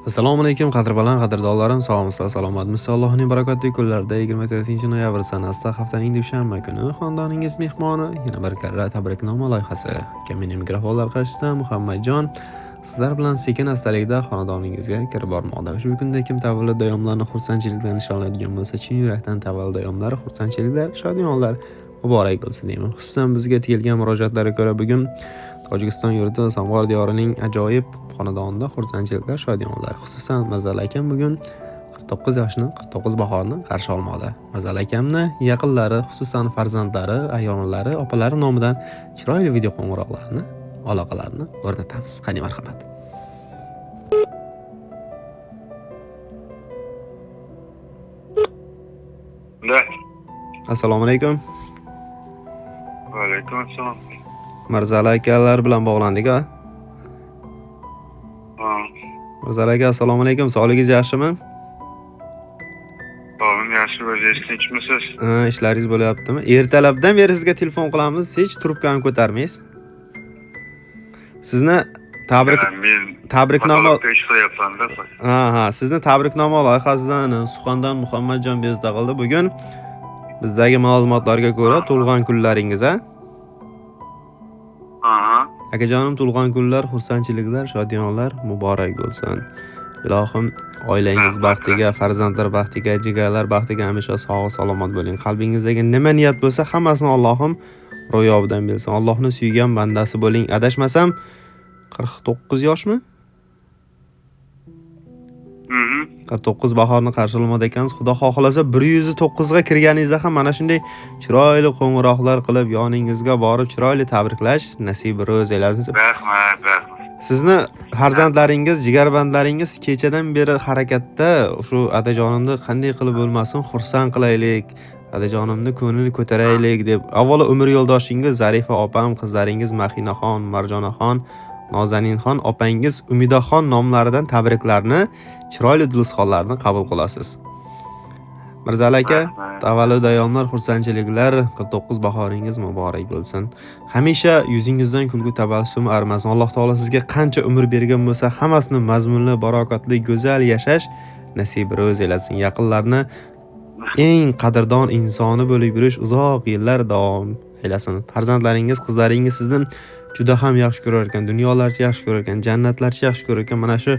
Assalomu alaykum, qadrbaland qadrdonlarim, sog'misizlar, salomatmisiz? Allohning barakotli kunlarida 24-noyabr sanasida haftaning dushanba kuni xonadoningiz mehmoni yana bir karra tabriknoma loyihasi. Kamina mikrofonlar qarshisida Muhammadjon sizlar bilan sekin astalikda xonadoningizga kirib bormoqda. Ushbu kunda kim tavallud ayomlarini xursandchilikdan nishonlaydigan bo'lsa, chin yurakdan tavallud ayomlari, xursandchiliklar, shodiyonlar muborak bo'lsin deyman. Xususan bizga kelgan murojaatlarga ko'ra bugun Tojikiston yurti Samg'or diyorining ajoyib xonadonida xursandchiliklar, shodiyonlar. Xususan Mirzali akam bugun 49 yoshni, 49 bahorni qarshi olmoqda. Mirzali akamni yaqinlari, xususan farzandlari, ayollari, opalari nomidan chiroyli video qo'ng'iroqlarni, aloqalarni o'rnatamiz. Qani marhamat. Da. Assalomu alaykum. Va alaykum assalom. Mirzali akalar bilan bog'landik a? Ha. Mirzali aka, assalomu alaykum. Sog'ligingiz yaxshimi? Sog'lig'im yaxshi, o'zingiz tinchmisiz? Ha, ishlaringiz bo'lyaptimi? Ertalabdan beri sizga telefon qilamiz, hech trubkani ko'tarmaysiz. Sizni tabriknoma ish qilyapman-da. Ha, ha, sizni tabriknoma loyihasidan Suxandan Muhammadjon bezda qildi. Bugun bizdagi ma'lumotlarga ko'ra tug'ilgan kunlaringiz, a? Aha. Akajonim, tug'ilgan kunlar, xursandchiliklar, shodiyonlar muborak bo'lsin. Ilohim oilangiz baxtiga, farzandlar baxtiga, jigarlar baxtiga hamisha sog' salomat bo'ling. Qalbingizdagi nima niyat bo'lsa, hammasini Allohim ro'yobidan bersin. Allohni suygan bandasi bo'ling. Adashmasam 49 yoshmi? 49 bahorni qarshi olmoqda ekansiz. Xudo xohlasa 109 ga kirganingizda ham mana shunday chiroyli qo'ng'iroqlar qilib, yoningizga borib chiroyli tabriklash nasib ro'z aylasin. Rahmat, rahmat. Sizni farzandlaringiz, jigarbandlaringiz kechadan beri harakatda, shu adajonimni qanday qilib bo'lmasin xursand qilaylik, adajonimni ko'nglini ko'taraylik deb. Avvalo umr yo'ldoshingiz Zarifa opam, qizlaringiz Mahinaxon, Marjonaxon, Nozaninxon, opangiz Umidaxon nomlaridan tabriklarni, chiroyli dulusxonlarni qabul qilasiz. Mirzali aka, tavallud ayomlar, xursandchiliklar, 49 bahoringiz muborak bo'lsin. Hamisha yuzingizdan kulgu tabassum arimasin. Alloh taolo sizga qancha umr bergan bo'lsa, hammasini mazmunli, barokatli, go'zal yashash nasib ro'z aylasin. Yaqinlarni eng qadrdon insoni bo'lib yurish uzoq yillar davom aylasin. Farzandlaringiz, qizlaringiz sizni juda ham yaxshi ko'rar ekan, dunyolarcha yaxshi ko'rar ekan, jannatlarcha yaxshi ko'rar ekan. Mana shu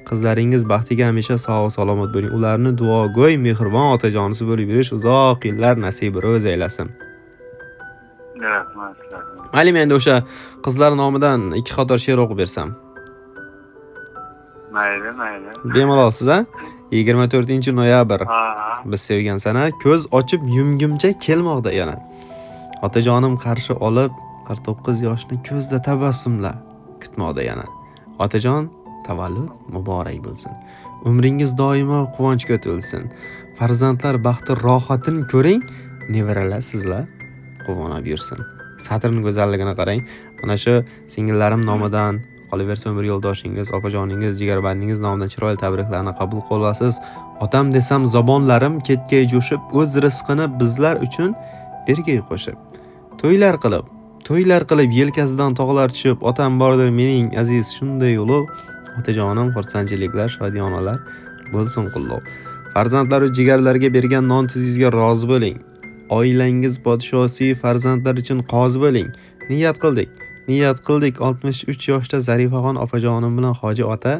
qizlaringiz baxtiga hamisha sog' salomat bo'ling. Ularni duogo'y, mehribon otajonisi bo'lib yurish uzoq yillar nasib ro'z aylasin. Rahmat, rahmat. Mayli, men endi o'sha qizlar nomidan ikki qator she'r o'qib bersam. Mayli, mayli. Bemalol siz, a? 24-noyabr. Biz sevgan sana ko'z ochib yumgimcha kelmoqda yana. Otajonim qarshi olib 49 yoshni ko'zda tabassumla kutmoqda yana. Otajon, tavallud muborak bo'lsin. Umringiz doimo quvonchga to'lsin. Farzandlar baxti rohatini ko'ring, nevaralar sizlar quvonib yursin. Satrning go'zalligini qarang. Mana shu singillarim nomidan, qolaversa umr yo'ldoshingiz, opajoningiz, jigarbandingiz nomidan chiroyli tabriklarni qabul qilasiz. Otam desam zabonlarim ketgay jo'shib, o'z rizqini bizlar uchun bergay qo'shib. To'ylar qilib, to'ylar qilib yelkasidan tog'lar tushib, otam bordir mening aziz shunday ulug', otajonim xursandchiliklar, shodiyonalar bo'lsin qulluq. Farzandlar va jigarlarga bergan non tuzingizga rozi bo'ling. Oilangiz podshosi, farzandlar uchun qozi bo'ling. Niyat qildik. Niyat qildik 63 yoshda Zarifaxon opajonim bilan hoji ota,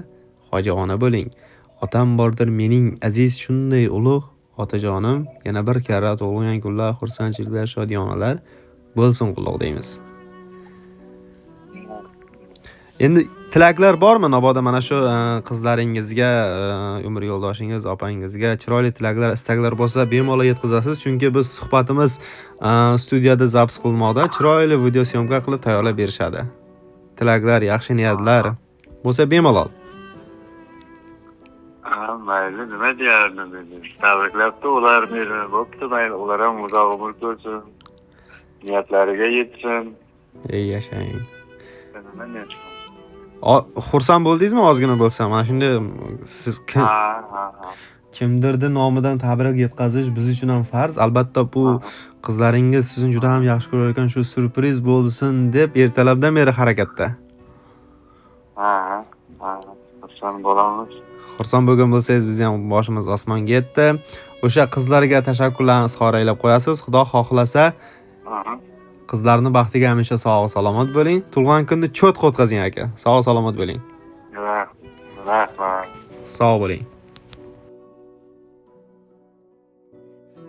hoji ona bo'ling. Otam bordir mening aziz shunday ulug', otajonim yana bir karra tug'ilgan kunlar, xursandchiliklar, shodiyonalar bo'lsin qulluq deymiz. Endi tilaklar bormi mabodo mana shu qizlaringizga, umr yo'ldoshingiz, opangizga chiroyli tilaklar, istaklar bo'lsa bemalol yetkazasiz, chunki biz suhbatimiz studiyada zaps qilinmoqda, chiroyli video syomka qilib tayyorlab berishadi. Tilaklar, yaxshi niyatlar bo'lsa bemalol. Ha, mayli, nima deyardim endi? Tabriklabdi ular meni, bo'pti, mayli, ular ham uzoq umr ko'rsin, niyatlariga yetsin. Ey yashang. Nima niyat? Xursand bo'ldingizmi ozgina bo'lsa? Mana shunday siz kimdirni nomidan tabrik yetkazish biz uchun ham farz. Albatta bu qizlaringiz sizni juda ham yaxshi ko'rar ekan, shu syurpriz bo'lsin deb ertalabdan beri harakatda. Ha, ha. Xursand bo'lamiz. Xursand bo'lgan bo'lsangiz, bizni ham boshimiz osmonga yetdi. O'sha qizlarga tashakkurlarni izhor aylab qo'yasiz. Xudo xohlasa, qizlarni baxtiga hamisha sog' salomat bo'ling. Tug'ilgan kunni cho'tqa o'tkazing aka. Sog' salomat bo'ling. Rahmat. Sog' bo'ling.